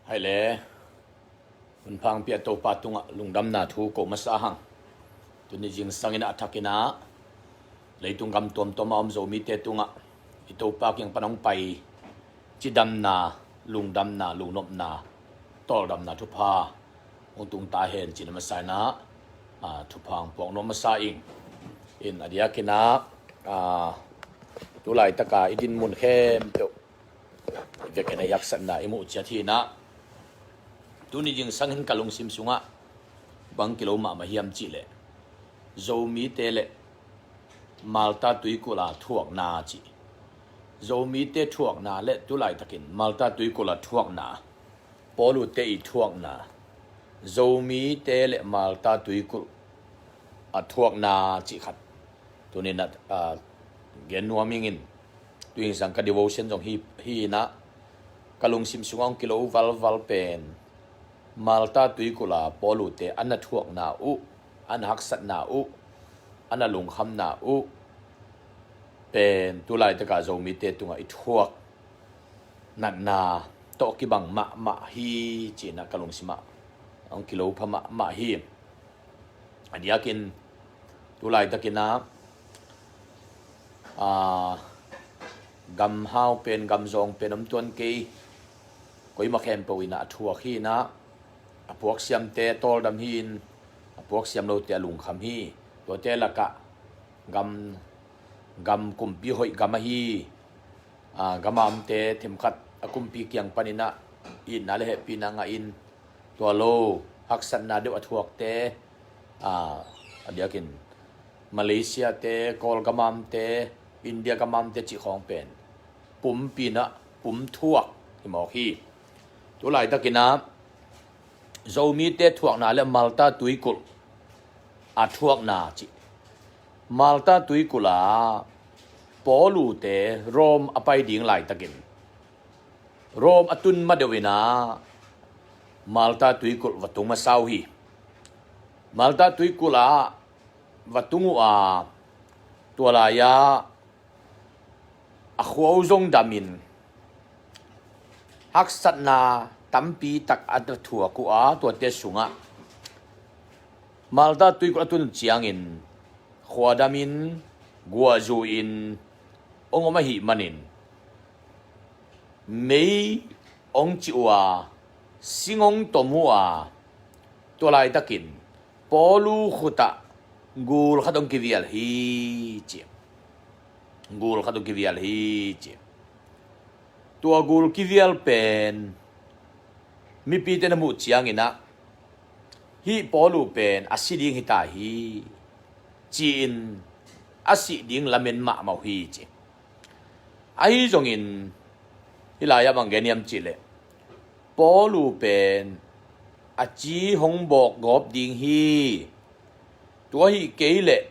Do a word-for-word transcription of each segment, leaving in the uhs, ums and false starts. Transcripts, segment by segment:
Hai le, hun phangpi a Topa tungah lungdamna thu ko masa hang. Tuni zingsangin a thakin ah leitung gam tuamtuam a om Zomite tungah i Topa kiang pan hong pai cidamna, lungdamna, lungnopna, tawldamna thupha hong tung ta hen cih na masa in ah, a, thupha hong puak nuam masa ing. In a diakin ah, a, tu laitaka i dinmun khempeuh vekpi-in a haksatna i muh ciat hi in ah, tuni zingsangin ka lungsim sungah bang kilo mahmah hiam cih leh Zomite le Malta tuikulh a thuakna cih, Zomite thuakna le tu laitakin Malta tuikulh a thuakna, Paulute i thuakna, Zomite le Malta tuikulh a thuakna cih khat tuni in ah, a, gen nuam ing in, tu zingsang ka devotion zong hi, hi in ah, ka lungsim sungah hong kilo valval pen Malta tuikulh a Paulute a na thuakna uh, a na haksatna uh, a na lungkhamna uh pen tu laitaka Zomite tungah i thuak natna tawh kibang mahmah hi cih na ka lungsim ah hong kilo pha mahmah hi. A diakin tu laitakin ah, a, gamhau pen, gamzawng pen om tuan kei, koimah khempeuh in ah a thuak hi in ah, a puaksiamte tawldam hi in, a puaksiam lote a lungkham hi. Tuate lakah gam, gam kumpi hoih gam ahi, a, gam a omte themkhat a kumpi kiang panin ah itna le hehpihna ngah in, tua lo haksatna deuh a thuakte, a, a diakin Malaysia te, Kawlgam a omte, India gam a omte cih khawng pen pumpi in ah pum thuak hi mawk hi. Tu laitakin ah Zomite thuakna le Malta tuikulh a thuakna cih, Malta tuikulh a Paulute Rome a pai ding laitakin, Rome a tun ma deuh in ah Malta tuikulh va tung masa uh hi. Malta tuikulh ah va tung uh a, tua lai-ah a khua uh zong damin, haksatna tampi tak a thuak uh a, tuate sungah Malta tuikulh a tun ciangin khua damin, guahzu-in hong om ahih manin, mei hong cih uh a, sing hong tom uh a, tua laitakin Paulu khutah gul khat hong kivial hi ci. Gul khat hong kivial hi ci. Tua gul kivial pen mipite na muh ciangin ah, hih Paulu pen a si ding hi ta hi, ci-in a sih ding lamen mahmah uh hi ci. Ahi zongin hih lai-ah bang gen hiam cih leh, Paulu pen a ci hong bawk gawp ding hi, tua ahih kei leh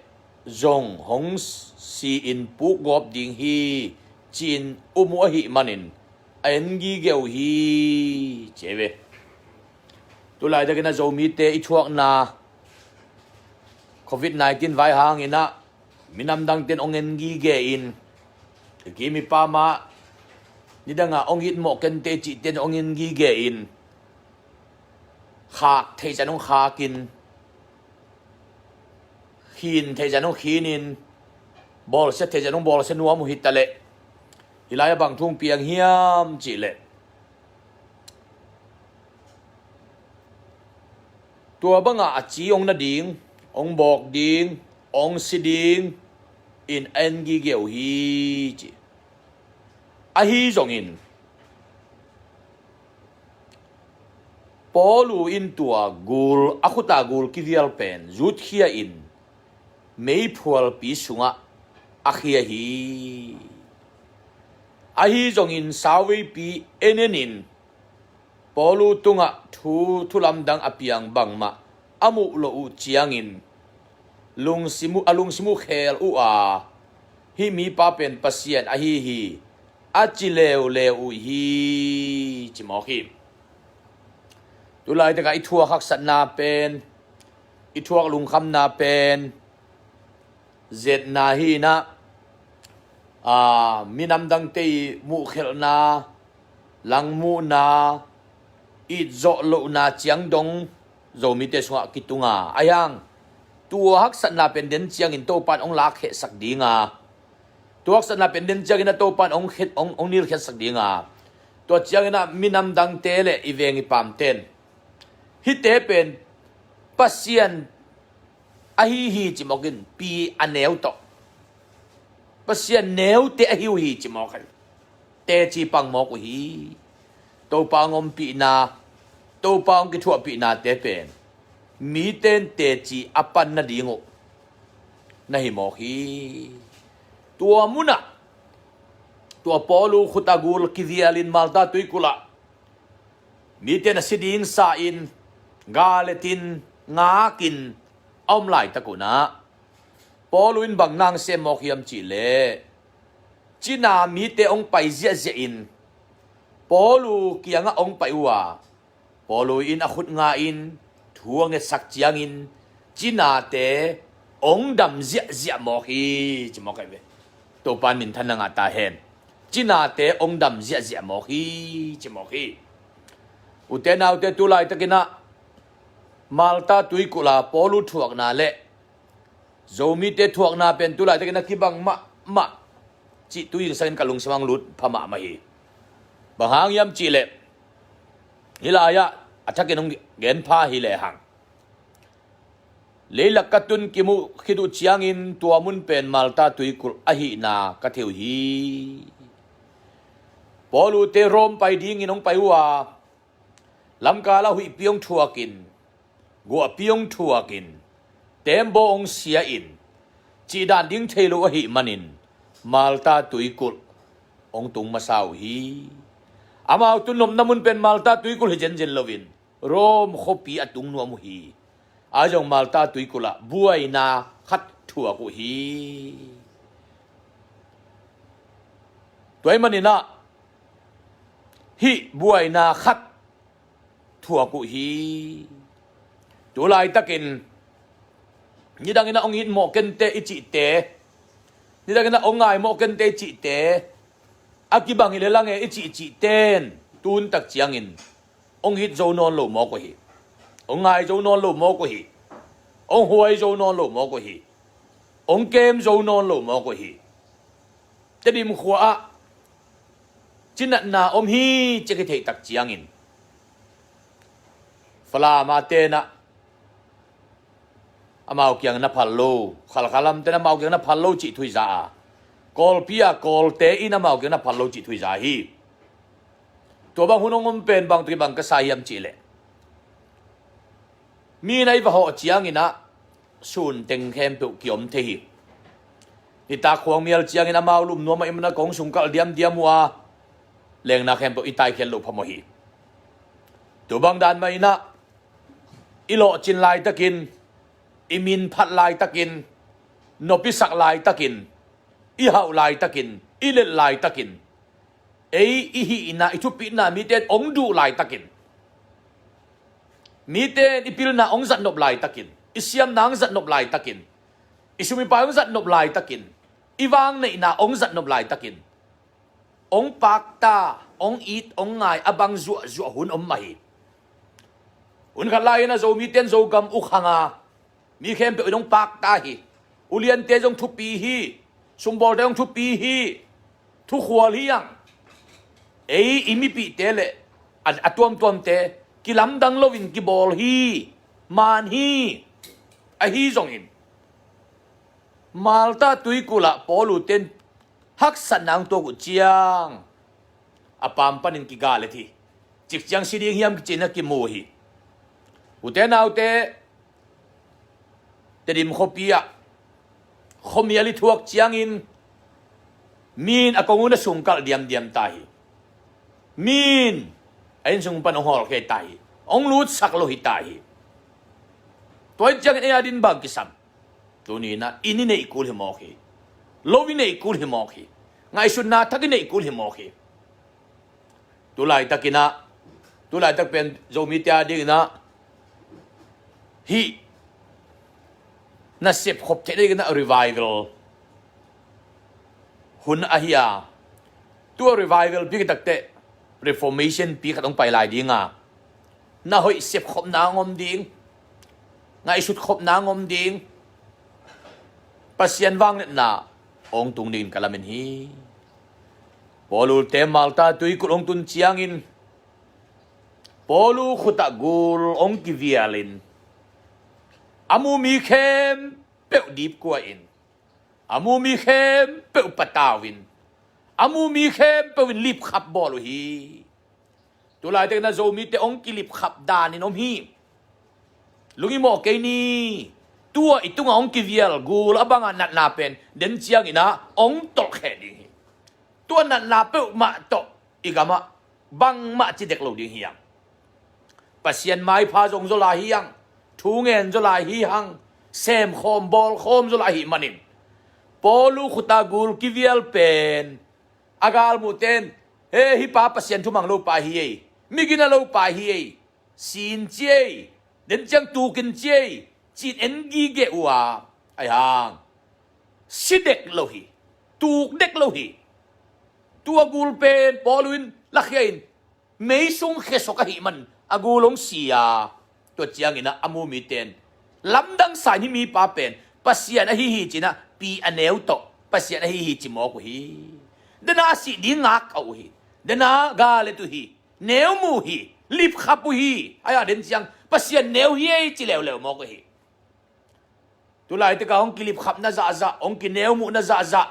zong hong si-in puk gawp ding hi, ci-in um uh ahih manin a en gige uh hi, ci hi ve. Tu laitakin ah Zomite i thuakna covid nineteen vai hangin ah minam dangte'n hong en gige in, i kim i pam ah nidangah hong it mawh kei inteh cihte hong en gige in, khak theih ciang hong khak in, khin theih ciang hong khin in, bawlsia theih ciang hong bawlsia nuam uh hi ta leh, hih lai-ah bang thu hong piang hiam cih leh, tua bangah a ci hong na ding, hong bawk ding, hong si ding in a en gige uh hi ci. Ahi zongin Paulu in tua gul, a khuta gul kivial pen zutkhia in meiphualpi sungah a khia hi. Ahi zongin sauveipi en en in Paulu tungah thu, thu lamdang a piang bangmah a muh loh uh ciangin lungsim uh, a lungsim uh khel uh a, hih mipa pen Pasian ahi hi, a ci leuleu uh hi, ci mawk hi. Tu laitakah i thuak haksatna pen, i thuak lungkhamna pen, zetna hi in ah, aa, minam dangte i muhkhelhna, langmuhna, it zawh lohna ciang dong Zomite sungah kitung a, ahi hang tua haksatna pen den ciangin Topa in hong lakkhiatsak ding a, tua haksatna pen den ciangin a Topa in hong khit, hong, hong nilkhiatsak ding a, tua ciangin ah minam dangte le i veng i pamten hihte pen Pasian ahi hi ci mawk in, pi a neu tawh Pasian neute ahi uh hi ci mawk hi. Teci pang mawk uh hi. Topa hong ompihna, Topa hong kithuahpihnate pen mite in teci a pan nading uh na hi mawk hi. Tua munah tua Paulu khut a gul kivialin Malta tuikulh ah mite na si ding sa-in, galetin, ngakin a om laitak un ah Paulu in bang nang sem mawk hiam cihleh, cina mite hong pai ziahziah in Paulu kiangah hong pai uh a, Paulu in a khut nga in thu a ngetsak ciangin cinate hong dam ziahziah mawk hi ci mawk hi ve. Topa in minthan na ngah ta hen. Cinate hong dam ziahziah mawk hi ci mawk hi. Ute naute, tu laitakin ah Malta tuikulh a Paulu thuakna le Zomite thuakna pen tu laitakin a kibang mahmah cih tu zingsangin ka lungsim ah hong lut pha mahmah hi. Bang hang hiam cihleh, hih lai-ah a thakin hong gen pha hi lehang, leilak ka tun kimuh khit uh ciangin tua mun pen Malta tuikulh ahihna ka thei uh hi. Paulute Rome pai dingin hong pai uh a, lamkal ah huihpi hong thuakin, guahpi hong thuakin, tembaw hong sia-in, cihdan ding thei lo ahih manin Malta tuikulh hong tung masa uh hi. Amau tu nopna mun pen Malta tuikulh hi zenzen loin Rome khuapi a tung nuam uh hi. Ahi zong Malta tuikulh ah buaina khat thuak uh hi. Tua ahih manin ah hih buaina khat thuak uh hi. Tu laitakin nidangin ah hong it mawh kente i cihte, nidangin ah hong ngai mawh kente i cihte, a kibang hi leh lang e i cihcihte in tun tak ciangin hong it zo nawn lo mawk uh hi. Hong ngai zo nawn lo mawk uh hi. Hong huai zo nawn lo mawk uh hi. Hong kem zo nawn lo mawk uh hi. Tedim khua ah cinatna om hi ci a kitheih tak ciangin Falam a ten ah amau kiang na phal lo, Khalkha lam ten amau kiang na phal lo cih thu hi za a, Kawlpi a Kawlte in amau kiang na phal lo cih thu hi za hi. Tua bang hun hong om pen bang tuk i bang ka sa hiam cihleh, mi na i va hawh ciangin ah sun teng khempeuh kiom thei hi. Nitak khuang mial ciangin amau lum nuam ah i mun ah kong sungkalh diamdiam uh a, lengna khempeuh i taikhiat loh phamawh hi. Tua bang dan mah in ah i lawhcin laitakin, i min phat laitakin, nop i sak laitakin, i hauh laitakin, i let laitakin, ei i hihna, i thupitna mite in hong duh laitakin, mite in i pilna hong zatnop laitakin, i siamna hong zatnop laitakin, i sum i pai hong zatnop laitakin, i vangneihna hong zatnop laitakin hong pakta, hong it, hong ngai a bang zuahzuah hun om mah hi. Hun khat lai-in a Zomite in Zogam uk hang a, mi khempeuh in hong pakta hi. Uliante zong thupi hi. Sumbawlte zong thupi hi. Thukhual hi hang. Ei i mipihte le a, a tuamtuamte kilamdang loin kibawl hi. Maan hi. Ahi zongin Malta tuikulh ah Paulu ten haksatna hong tuak uh ciang a pam panin kigalet hi. Cik ciang si ding hiam kici-in a kimu hi. Ute naute, Tedim khuapi ah khuamial i thuak ciangin mi in a kong un a sungkalh diamdiam ta hi. Mi in a inn sung pan hong hawlkhia ta hi. Hong lutsak lo hi ta hi. Tua hi ciangin ei a din bang kisam? Tuni-in ah inn i neih kul hi mawk hi. Lo i neih kul hi mawk hi. Ngaihsutna thak i neih kul hi mawk hi. Tu laitakin ah, tu laitak pen Zomite a dingin ah hih nasep khop theih dingin ah revival hun ahi a, tua revival pi kitakteh Reformation pi khat hong pai lai ding a, Na hoih sepkhopna hong om ding, ngaihsut khopna hong om ding, Pasian vangliatna hong tung dingin ka lamen hi. Paulu te Malta tuikulh hong tun ciangin Paulu khutah gul hong kivialin a mu mi khempeuh dipkuain, a mu mi khempeuh patauin, a mu mi khempeuh in lipkhap bawl uh hi. Tulaitakin a Zomite hong kilipkhap danin om hi. Lungimawh kei ni. Tua i tungah hong kivial gul a banga natna pen den ciangin ah hong tolhkheh ding hi. Tua natna peuhmah tawh i gamah bangmah ci dek lo ding hi hang. Pasian maipha zong zaw lai hi hang. Thu ngen zaw lai hi hang. Semkhawm bawlkhawm zaw lai hi manin Paulu khuta gul kivial pen a galmuhte in, he, hih pa Pasian thumang lo pa hi ei, migina lo pa hi ei, sin ci ei, den ciang tukin ci ei, ci-in en gige uh a, ahi hang si dek lo hi. Tuk dek lo hi. Tua gul pen Paulu in lakhia in meisung khesok ahih man a gul hong si a, tua ciangin ah a mu mite in lamdang sa in hih mipa pen Pasian ahi hi ci-in ah pi a neu tawh Pasian ahi hi ci mawk uh hi. Dena a sih ding ngak a uh hi. Dena galet uh hi. Neu mu hi. Lipkhap uh hi. Ahi a den ciang Pasian neu hi ei ci leuleu mawk uh hi. Tulaitak a hong kilipkhapna zahzah, hong kineu muhna zahzah.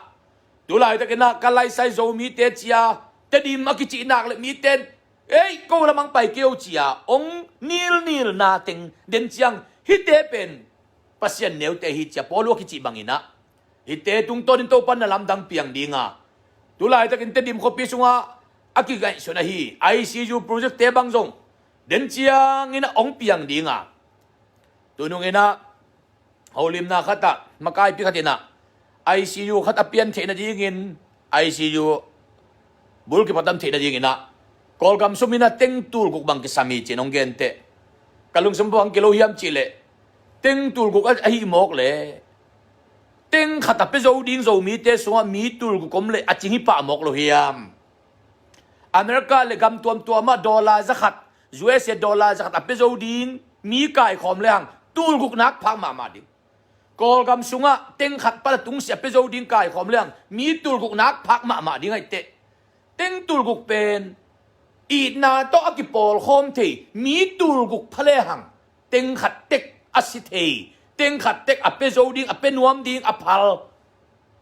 Tulaitakin ah ka laisai Zomite ci a, Tedim a kicih nak le mite in, ei, ko lamang pai kei o ci a hong nilnilna teng den ciang hihte pen Pasian neute hi ci a Paulu a kicih bangin ah hihte tungtawnin Topan na lamdang piang ding a, tulaitakin Tedim khuapi sungah a kingaihsun ahi I C U project-te bang zong den ciangin ah hong piang ding a, tunungin ah holimna khatah makaipi khat in ah I C U khat a pian theih nadingin, I C U bul kipatam theih nadingin ah Kawlgam sum in ah teng tul guk bang kisam hi ci-in hong genteh. Ka lungsim bang kilo hiam cihleh, teng tul guk a, ahi mawk leh teng khat a pia zo ding Zomite sungah mi tul guk om leh a cing hi pah mawk lo hiam? America le gam tuamtuam ah dollar za khat, U S A dollar za khat a pia zo ding mi kaikhawm le hang tul guk nak phak mahmah ding. Kawlgam sungah teng khat pan a tungsiah a pia zo ding kaikhawm le hang mi tul guk nak phak mahmah ding ahi teh. Teng tul guk pen itna tawh a kipawlkhawm thei mi tul guk pha le hang teng khat tek a si thei, teng khat tek a pia zo ding, a pia nuam ding, a phal,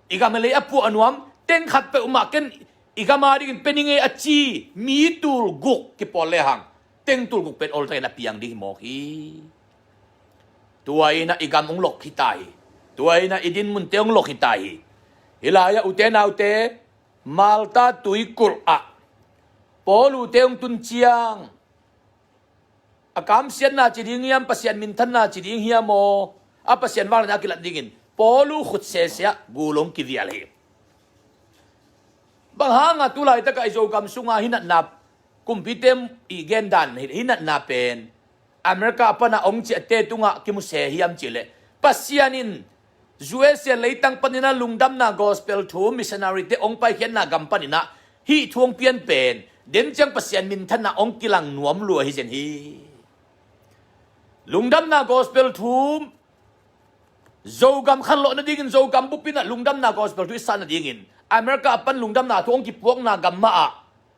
i gam a lei a puah nuam, teng khat peuhmah ken i gam a dingin pia ning ei a ci mi tul guk kipawl le hang teng tul guk pen oltakin a piang ding hi mawk hi. Tua in ah i gam hong lok hi ta hi. Tua in ah i dinmunte hong lok hi ta hi. Hih lai-ah ute naute, Malta tuikulh ah Paulute hong tun ciang a kamsiatna ci ding hiam, Pasian minthanna ci ding hiam aw, a Pasian vangliatna a kilat dingin Paulu khut sese ah gul hong kivial hi. Bang hanga tulaitak a i Zogam sunga hih natna, kumpite i gendan hih natna pen America a pana hong ciahte tungah kimu se hiam cihleh, Pasian in U S A leitang panin ah lungdamna gospel thu missionary-te hong paikhiatna gam panin ah hih thu hong pian pen den ciang Pasian minthanna hong kilang nuam lua hi zen hi. Lungdamna gospel thu Zogam khanlawh nadingin, Zogam bupin ah lungdamna gospel thu i sah nadingin America a pan lungdamna thu hong kipuakna gam mah ah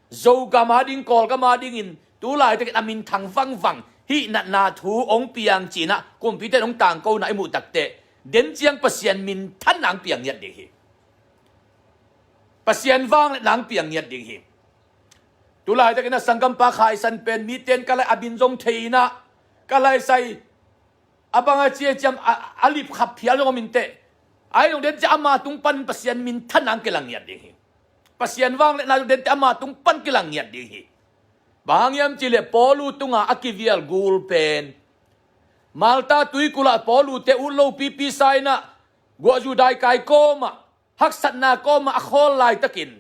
Zogam a ding, Kawlgam a dingin tulaitakin a minthang vangvang hih natna thu hong piang ci-in ah kumpite in hong tangkona i muh takteh den ciang Pasian minthanna hong piang ngiat ding hi. Pasian vangliatna hong piang ngiat ding hi. Tulaitakin ah sanggampa Khai San pen mite in ka lai a min zong thei in ah ka laisai a bang a cia ciam a, a lipkhap phial zong om inteh. Ahi zong den ciang ama tung pan Pasian minthanna hong kilang ngiat ding hi. Pasian vangliatna zong den ciang ama tung pan kilang ngiat ding hi. Bang hang hiam cihleh Paulu tunga a kivial gul pen Malta tuikulh ah Paulute ut lopipi sa in ah guahzu daikai kawmah, haksatna kawmah a khawl laitakin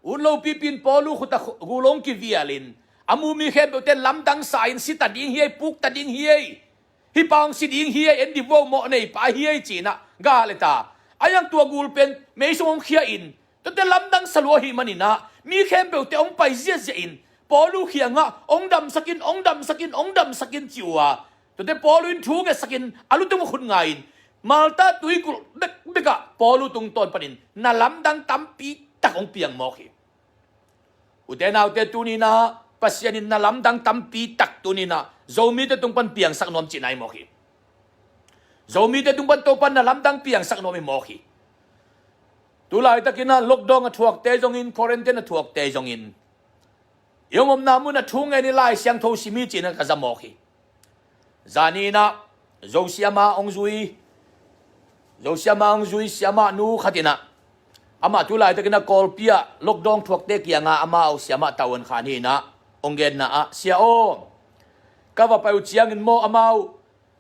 ut lopipi in Paulu khut ah gul hong kivialin a mu mi khempeuhte in lamdang sa in si ta ding hi ei, puk ta ding hi ei, hih pa hong si ding hi ei, en dih vo, mawh nei pa hi ei ci-in ah gal et a. Ahi hang tua gul pen meisung hong khia in tuate lamdang sa lua ahih manin ah mi khempeuhte hong pai ziahziah in Paulu kiangah, "Hong damsak in, hong damsak in, hong damsak in," ci uh a, tuate Paulu in thu ngetsak in a lutung khut ngai-in Malta tuikulh bekbek ah Paulu tungtawn panin na lamdang tampi tak hong piang mawk hi. Ute naute, tuni-in ah Pasian in na lamdang tampi tak tuni-in ah Zomite tung pan piangsak nuam cihna hi mawk hi. Zomite tung pan Topan na lamdang piangsak nuam hi mawk hi. Tulaitakin ah lockdown a thuakte zongin, quarantine a thuakte zongin, i hong omna mun ah thu ngen in, Lai Siangtho sim in ci-in ah ka za mawk hi. Zani-in ah Zo siamah hong zui, Zo siamah hong zui siamah nu khat in ah, amah tulaitakin ah Kawlpi ah lockdown thuakte kiangah amau siamah tavuan khan hi-in ah hong genna ah, "Sia aw, ka va pai uh ciangin maw amau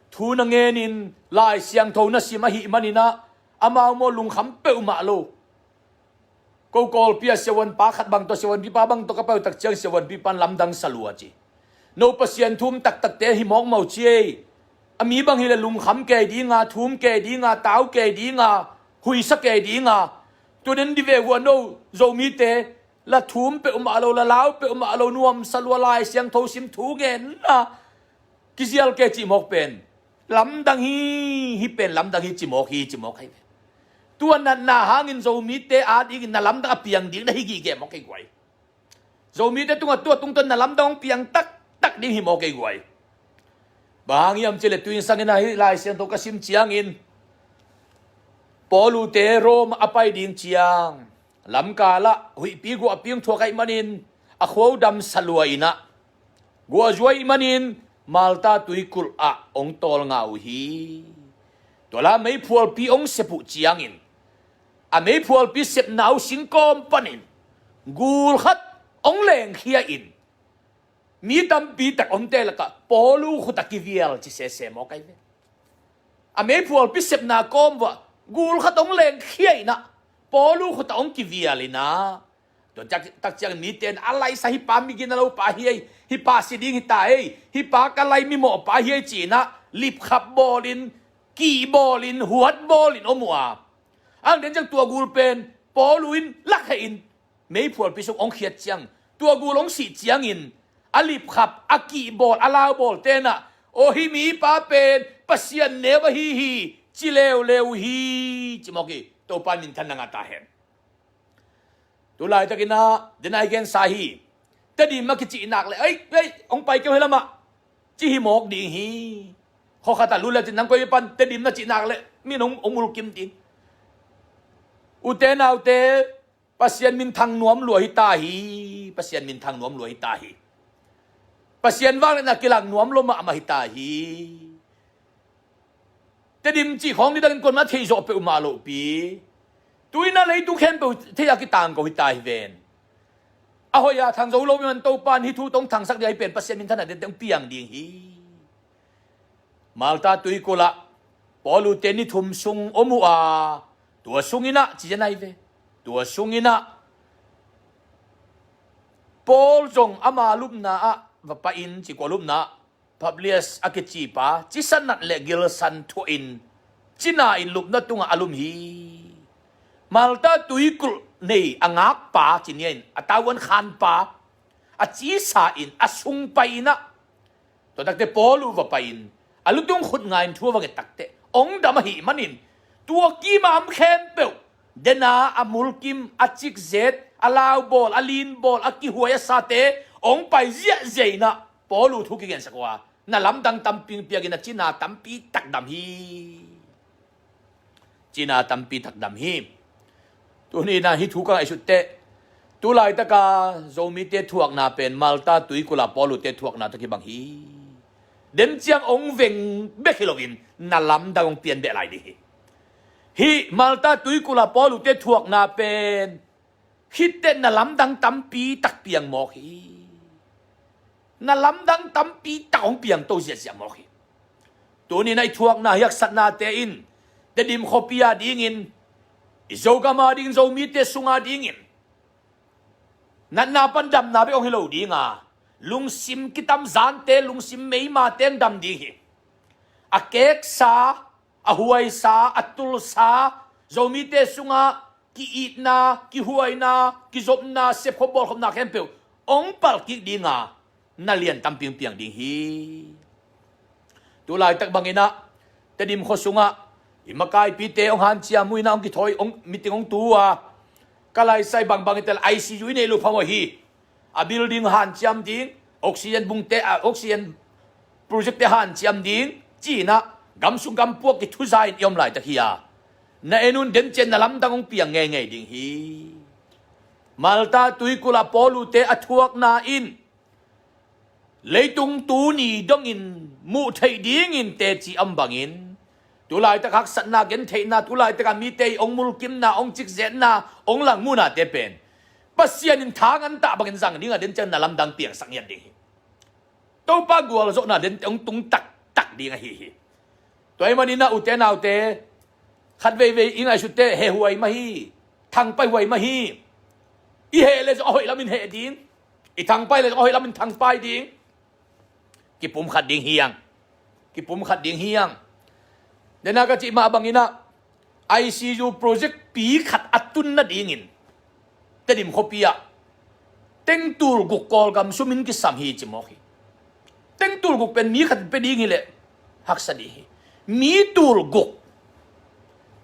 thu na ngen in, Lai Siangtho na sim ahih manin ah amau maw lungkham peuhmah lo. Ko Kawlpi ah siavuanpa khat bang tawh, siavuanpipa bang tawh ka pai uh tak ciang siavuanpipa in lamdang sa lua," ci. "No Pasian thu um taktakte hi mawkmawk ci ei. A mi bang hi leh lungkham kei ding a, thu um kei ding a, tau kei ding a, huisa kei ding a. Tuni-in di ve uh a, no Zomite la thu um peuhmah lo, la lau peuhmah lo, nuamsa lua, Lai Siangtho sim thu ngen a kizial kei," cih mawk pen lamdang hi, hih pen lamdang hi ci mawk hi, ci mawk hi. Tua natna hangin Zomite adingin na lamdang a piang ding na hi gige mawk hi guai. Zomite tungah tua tungtawn na lamdang hong piang taktak ding hi mawk hi guai. Bang hang hiam cih leh tu-in sangin ah hih Lai Siangtho ka sim ciangin Paulute Rome a pai ding ciang lamkal ah huihpi guahpi hong thuak ahih manin a khua uh damsa lua-in ah, guahzuai ahih manin Malta tuikulh ah hong tawlnga uh hi. Tua lai-ah meiphualpi hong sep uh ciangin a meiphualpi sepna uh singkawm panin gul khat hong lengkhia-in mi tampi tak omte lakah Paulu khut ah kivial ci sese mawk ahi ve. A meiphualpi sepna kawm uah gul khat hong lengkhia-in ah Paulu khut ah hong kivial-in ah, tua tak, tak ciangin mite in, "A laisa, hih pa migina lo pa hi ei, hih pa si ding hi ta ei, hih pa ka lai mimawh pa hi ei," ci-in ah lipkhap bawlin, kih bawlin, huat bawlin om uh a, ang den ciang tua gul pen Paulu in lakhia-in meiphualpi sung hong khiat ciang, tua gul hong sih ciangin a lipkhap, a kihbawl, a laubawlte in ah, "Aw, hih mipa pen Pasian neu ahi hi," ci leuleu uh hi, ci mawk hi. Topa in minthanna ngah ta hen. Tulaitakin ah den a i gensa hi. Tedim a kicih nak leh, "Ei, ei, hong pai kei uh hih lamah," ci hi mawk ding hi. Khua khat ah lut lecin nang koi pan Tedim na cih nak leh min hong, hong mulkim ding. Ute naute, Pasian minthang nuam lua hi ta hi. Pasian minthang nuam lua hi ta hi. Pasian vangliatna kilang nuam lua mahmah hi ta hi. Tedim cih khawng nidangin kuamah theih zawh peuhmah lohpi. Tu-in ah leitung khempeuh thei a kitangko hi ta hi ven. A hoih a thang zo lo mi man Topa in hih thu tawh hong thangsak ding ahi pen Pasian minthanna dente hong piang ding hi. Malta tuikulh ah Paulute ni thum sung om uh a, tua sungin ah ci-in ahi ve. Tua sungin ah Paul zong ama lupna ah va pai-in, ci, kua lupna ah, Publius a kicipa, cisa nat le gilsa thuahin cina-in lupna tungah a lum hi. Malta tuikulh nei a ngakpa, ci ni-in a tavuan khanpa, a cisa-in a sung pai-in ah, tua takte Paulu va pai-in a lutung khut nga-in thu a va nget takte hong dam ahih manin, tua kima om khempeuh, den a, a mulkim, a cikzet, a laubawl, a linbawl, a kihuai a sate hong pai ziahziah-in ah Paulu thu kigensak uh a, na lamdang tampi piangin a cina tampi tak dam hi. Cina tampi tak dam hi. Tuni-in ah hih thu ka ngaihsut teh, tu laitaka Zomite thuakna pen Malta tuikulh ah Paulute thuakna tawh kibang hi. Den ciang hong veng bek hi loin na lamdang hong pian beh lai ding hi. Hih Malta tuikulh ah Paulute thuakna pen khit teh na lamdang tampi tak piang mawk hi. Na lamdang tampi tak hong piangto ziahziah mawk hi. Tuni-in ah i thuakna, i haksatnate in Tedim khuapi a dingin, i Zogam a dingin, Zomite sung a dingin natna pan damna bek hong hi lo ding a, lungsim kitamzante, lungsim meimate hong dam ding hi. A keksa, a huaisa, a tulsa, Zomite sungah ki-itna, kihuaina, kizopna, sepkhop bawlkhopna khempeuh hong palh kik dinga na lian tampi hong piang ding hi. Tu laitak bangin ah Tedim khua sungah i makaipite hong hanciam uh in ah hong kithawi, hong meeting hong tu uh a, ka laisai bangbang i tel, I C U i neih loh phamawh hi. A building hanciam ding, oxygen bungte, a oxygen project te hanciam ding ci-in ah gamsung gampuak kithuza in i om laitak hi a, na en un, den ciang na lamdang hong piang ngeingei ding hi. Malta tuikulh ah Paul uh-te a thuakna in leitung tuni dongin muh theih dingin teci a om bangin, tu laitak haksatna, gentheihna, tu laitak a mite i hong mulkimna, hong cikzetna, hong langmuhnate pen Pasian in tha ngan tah bangin zang ding a, den ciang na lamdang piangsak ngiat ding hi. Topa gualzawhna den hong tung taktak ding ahi hi. Tua ahih manin ah ute naute, khat veivei i ngaihsutte heh huai mah hi, thangpai huai mah hi. I heh leh zong a hoih lamin heh ding, i thangpai leh zong a hoih lamin thangpai ding. Kipumkhat ding hi hang. Kipumkhat ding hi hang. Dena ka cih mah bangin ah I C U project pi khat a tun nadingin Tedim khuapi ah teng tul guk Kawlgam sumin kisam hi ci mawk hi. Teng tul guk pen mi khat in pia ding hileh haksa ding hi. Mi tul guk,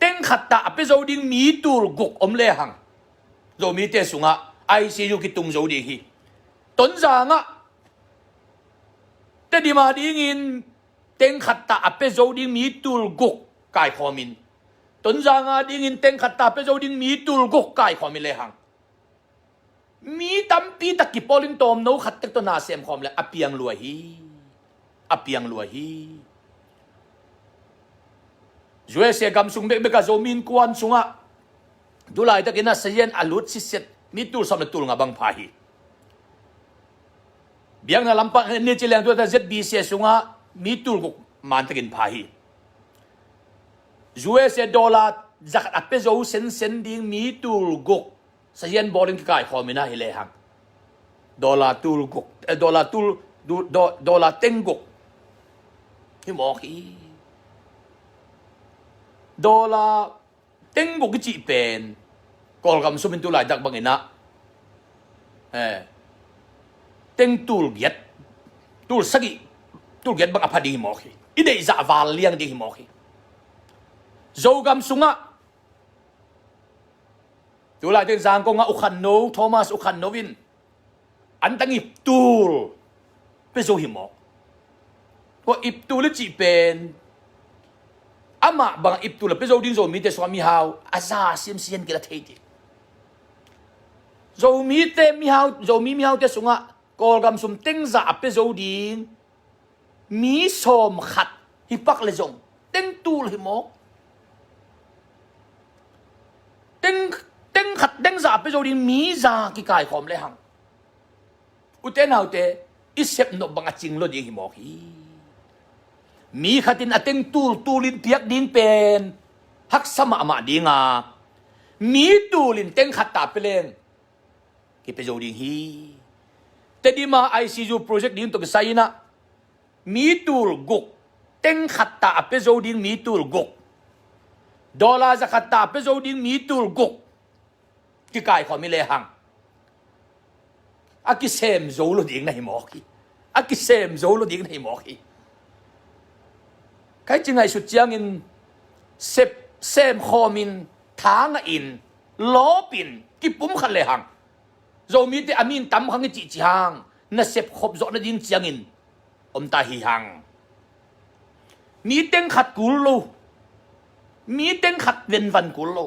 teng khat tah a pia zo ding mi tul guk om lehang Zomite sungah I C U kitung zo ding hi. Tonzang ah Tedim a dingin teng khat tah a pia zo ding mi tul guk kaikhawmin, Tonzang a dingin teng khat tah a pia zo ding mi tul guk kaikhawmin lehang mi tampi tak kipawlin tawmno khat tek tawh na semkhawm leh a piang lua hi. A piang lua hi. U S A gamsung bekbek a Zomi Innkuan sungah tu laitakin a sazian a lut sitset mi tul sawm le tul nga bang pha hi. Biakna lam pan ni ci leng tu a Z B C sungah mi tul guk mantakin pha hi. U S A dollar zakhat a pia zo sensen ding mi tul guk sazian bawlin kikaikhawm in ah hi lehang dollar tul guk, eh, dollar tul, du-, do-, dollar teng guk hi mawk hi. Dollar teng guk i cih pen Kawlgam sumin tu laitak bangin ah, eh, teng tul giat, tul sagih, tul giat bang a pha ding hi mawk hi. I deihzah val liang ding hi mawk hi. Zogam sungah tu laitak Zangkong ah U Khan No, Thomas U Khan No in antang iptul pia zo hi mawk. Tua iptul i cih pen amah bang iptul a pia zo ding Zomite sungah mihau a za siamsiam kila thei ding. Zomite mihau, Zomi mihaute sungah Kawlgam sum teng za a pia zo ding mi sawm khat hi pak le zong teng tul hi mawk. Teng, teng khat teng za a pia zo ding mi za kikaikhawm lehang ute naute, i sepnop bang a cing lo ding hi mawk hi. Mi khatin a teng tul tulin piak ding pen haksa mahmah dinga, mi tulin teng khat tah pia leng kipia zo ding hi. Tedim a I C U project ding tawh kisai in ah mi tul guk, teng khat tah a pia zo ding mi tul guk, dollar zakhat tah a pia zo ding mi tul guk kikaikhawm hi lehang a kisem zo lo ding na hi mawk hi. A kisem zo lo ding na hi mawk hi. Kai ci ngaihsut ciangin sep, semkhawmin, tha ngahin, lawpin kipumkhat lehang Zomite a min tam khang i cihcih hang na sepkhop zawh nading ciangin om ta hi hang. Mi teng khat kul lo, mi teng khat venvan kul lo.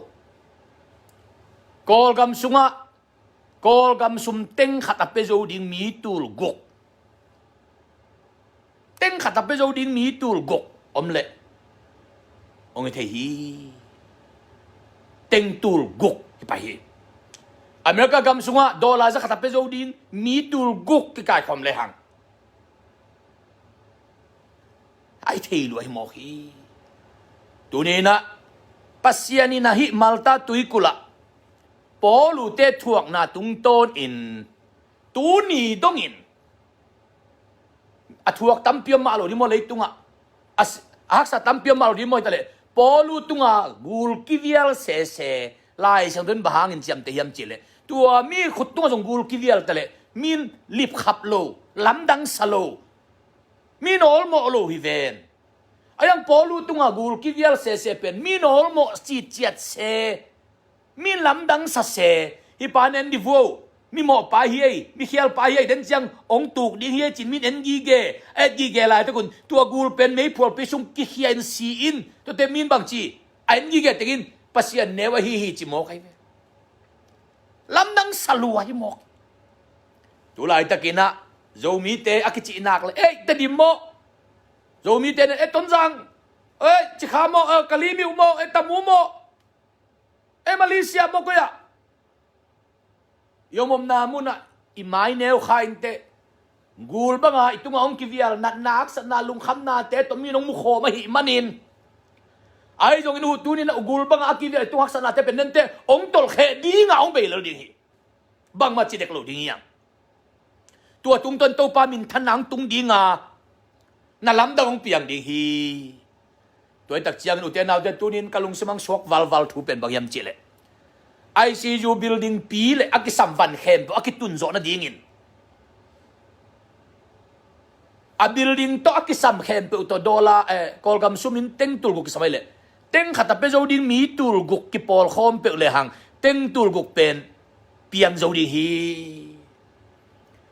Kawlgam sungah Kawlgam sum teng khat a pia zo ding mi tul guk, teng khat a pia zo ding mi tul guk om leh hong hi thei hi. Teng tul guk hi pah hi. America gam sungah dollar zakhat a pia zo ding mi tul guk kikaikhawm lehang a hi thei lua hi mawk hi. Tuni in ah Pasian in ah hih Malta tuikulh ah Paul uh-te thuakna tungtawnin tuni dongin a thuak tampi om mah lo ding maw leitungah? A s-, a haksa tampi om mah lo ding maw? Hi taleh Paul uh tungah gul kivial sese, Lai Siangtho in bang hangin ciamteh hiam cihleh, tua mi khut tungah zong gul kivial taleh Min lipkhap lo, lamdang sa lo, min awlmawh lo hi ven. A yang Paul uh tungah gul kivial sese pen min awlmawh citciat se, min lamdang sa se. Hih pa nen di vuo, mi mawhpa hi ei, mi khialpa hi ei, den ciang hong tuk ding hi ei cin min en gige, et gige laitakun tua gul pen meiphualpi sung kikhia in si in, tuate min bangci a en gige tengin Pasian neu ahi hi ci mawk ahi ve. Lamdang sa lua hi mawk. Tulaitakinah Zomite a kicihnak le ei Tedim maw, Zomite ne ei Tonzang, ei Cikha maw, ei Kalimiu maw, ei Tamu maw, ei Malaysia maw, koiah i om omna munah i mai neu kha inteh. Gul banga i tungah hong kivial natna haksatna lungkhamnate tawh min hong mukhawm ahih manin, ahi zongin uh tuninah gul banga a kivial i tung haksatnate pen nente hong tolhkheh dinga hong bei lel ding hi. Bangmah cidek lo ding hiam? Tua tungtawn Topa minthanna hong tung dinga na lamdang hong piang ding hi. Tuaitak ciangin ute naute tunin ka lungsim hong suak valval thu pen bang hiam cihleh, I C U building pi le a kisam van khempeuh a kitunzawh nadingin a building tawh a kisam khempeuh tawh dollar, eh, Kawlgam sumin teng tulguk kisam ahi leh, teng khat a pia zo ding mi tulguk kipawlkhawm peuh lehang teng tulguk pen piang zo ding hi.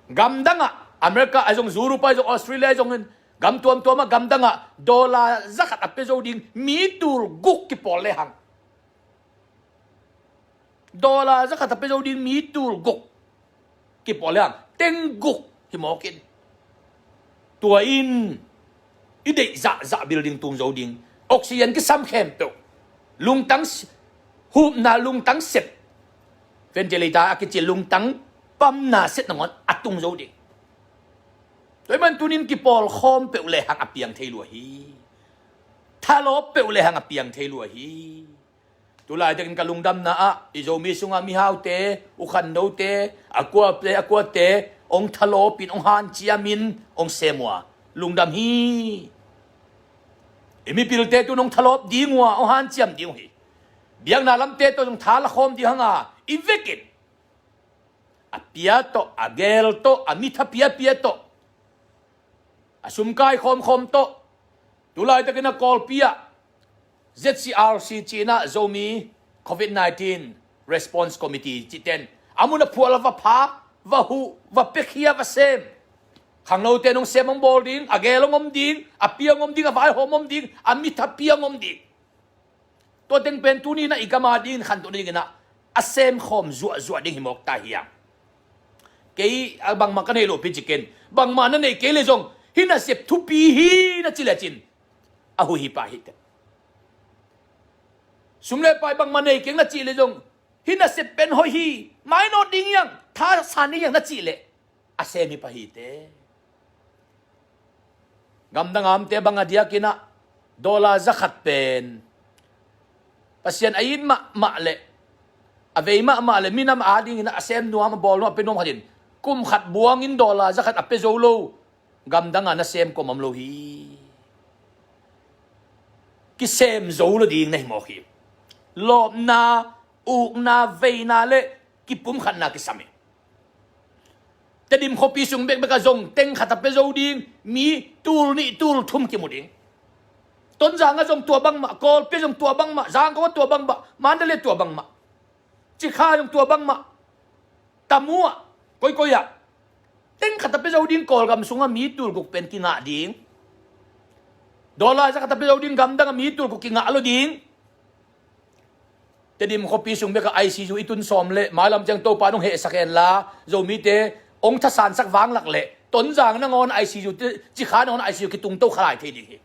Gamdangah America ahi zong, Europe ahi zong, Australia ahi zongin, gam tuamtuamah gamdangah dollar zakhat a pia zo ding mi tulguk kipawl lehang, dollar zakhat a pia zo ding mi tulguk kipawl lehang teng guk hi mawkin, tua in i deih zahzah building tung zo ding. Oxygen kisam khempeuh, lungtang s-, hupna lungtang sep, ventilator a kici lungtang pamna sep nangawn a tung zo ding. Tua ahih man tunin kipawlkhawm peuh lehang a piang thei lua hi. Thalawp peuh lehang a piang thei lua hi. Tulaitakin ka lungdamna ah i Zomi sungah mihaute, ukhannote, a kuate, a kuate hong thalawpin, hong hanciamin hong sem uh a lungdam hi. I mipilte tun hong thalawp ding uh a, hong hanciam ding uh hi. Biakna lamte tawh zong tha lakhawm ding hanga i vekin a pia tawh, a gel tawh, a mitha piapia tawh, a sumkai khawmkhawm tawh, tulaitakin a Kawlpi ah Z C R C cinah Zomi Covid nineteen Response Committee cihten a mun a phual a va pha, va huh, va piakhia, va sem. Khangnote nong sem hong bawl ding, a gel hong om ding, a pia hong om ding, a vaihawm om ding, a mitha pia hong om ding. Tua teng pen tuni inah i gam a dingin khantoh nadinginah a semkhawm zuahzuah ding hi mawk ta hiam? Kei a bangmah ka nei lopi ci ken. Bangmah na neih kei le zong hih nasep thupi hi na ci lecin a huih hi pah hi teh. Sum le pai bangmah nei keng na cih le zong hih nasep pen hoih hi, mainawt ding hiang, thasan ding hiang na cih leh a sem hi pah hi teh. Gamdang a omte bang a diakinah dollar zakhat pen Pasian a it mahmah le a vei mahmah le minam a dinginah a sem nuam, a bawl nuam, a pia nuam khatin kum khat buangin dollar zakhat a pia zo lo gamdang a nasem kua om lo hi. Kisem zo lo ding na hi mawk hi. Lawpna, ukna, veina le kipumkhatna kisam hi. Tedim khuapi sung bekbek ah zong teng khat a pia zo ding mi tul nih tul thum kimu ding. Tonzang ah zong tua bangmah, Kawlpi ah zong tua bangmah, Zangkong ah tua bangmah, Mandalay ah tua bangmah, Cikha ah zong tua bangmah, Tamu ah, koikoi ah teng khat a pia zo ding Kawlgam sungah mi tul guk pen kingah ding. Dollar zakhat a pia zo ding gamdang ah mi tul guk kingah lo ding. Tedim khuapi sung bekah I C U i tun sawm leh mailam ciang Topa nong hehsak henla, Zomite hong thasansak vanglak leh Tonzang nangawn I C U, Cikha nangawn I C U kitung to kha lai thei ding hi.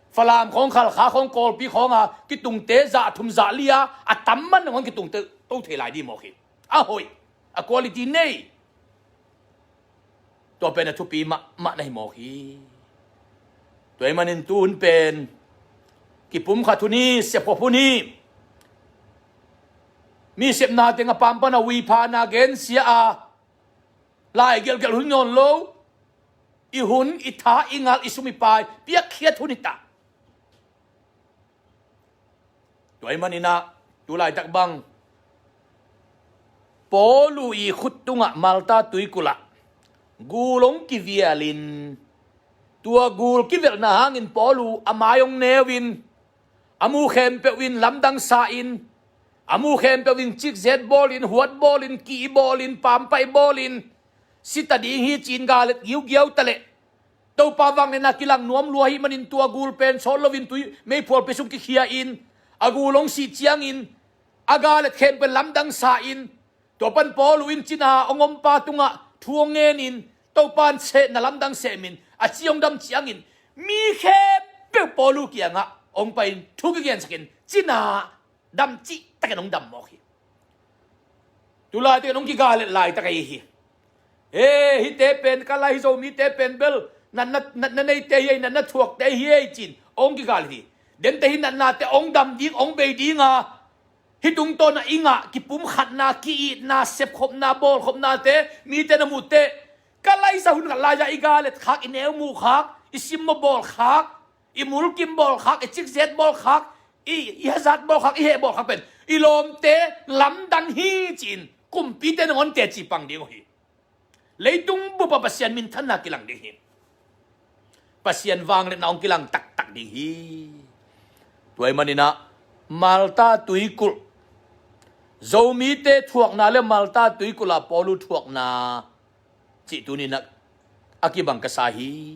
Falam khawng, Khalkha khawng, Kawlpi khawng a kitungte zah thum zah li a, a tam man nangawn kitung to, to thei lai ding mawk hi. A hoih, a quality nei. Tua pen a thupi mahmah na hi mawk hi. Tua ahih manin tu hun pen kipumkhat hun hi, sepkhop hun hi. Mi sepna teng a pampan a uiphana gensia a lai gelhgelh hun nawn lo. I hun, i tha, i ngal, i sum, i pai piakkhiat hun hi ta. Tua ahih maninah tu laitak bang Paulu i khut tungah Malta tuikulh ah gul hong kivialin, tua gul kivialhna hangin Paulu a mai hong neu in, a mu khempeuh in lamdang sa in, a mu khempeuh in cikzet bawlin, huat bawlin, kih bawlin, pampaih bawlin, si ta ding hi ci-in gal et giugiau ta leh, Topa vangliatna kilang nuam lua ahih manin tua gul pen sawt loin tui meiphualpi sung kikhia in, a gul hong sih ciangin a gal et khempeuh lamdang sa in, tua pan Paulu in cina hong ompa tungah thu hong ngenin, Topa in sehna lamdang sehmin a ci hong dam ciangin, mi khempeuh Paulu kiangah hong pai-in thu kigensakin cina dam cihtakin hong dam mawk hi. Tulaitakin hong kigal et laitak ahi hi. He, hihte pen ka lai, Zomite pen bel natna, natna neite hi ei, natna thuakte hi ei ci-in hong kigal hi. Dente hih natnate hong dam ding, hong bei ding a, hih tungtawn a i ngah kipumkhatna, ki-itna, sepkhopna, bawlkhopnate mite na muh teh, ka lai sa hun khat lai-a i gal et khak, i neu mu khak, i simmawh bawl khak, i mulkim bawl khak, i cikzet bawl khak, i, i hazat bawl khak, i heh bawl khak pen i lawmte lamdang hi ci-in kumpite nangawn teci pang ding uh hi. Leitung bup ah Pasian minthanna kilang ding hi. Pasian vangliatna hong kilang taktak ding hi. Tua ahih manin ah Malta tuikulh, Zomite thuakna le Malta tuikulh ah Paulu thuakna cih tuni-in ah a kibang ka sa hi.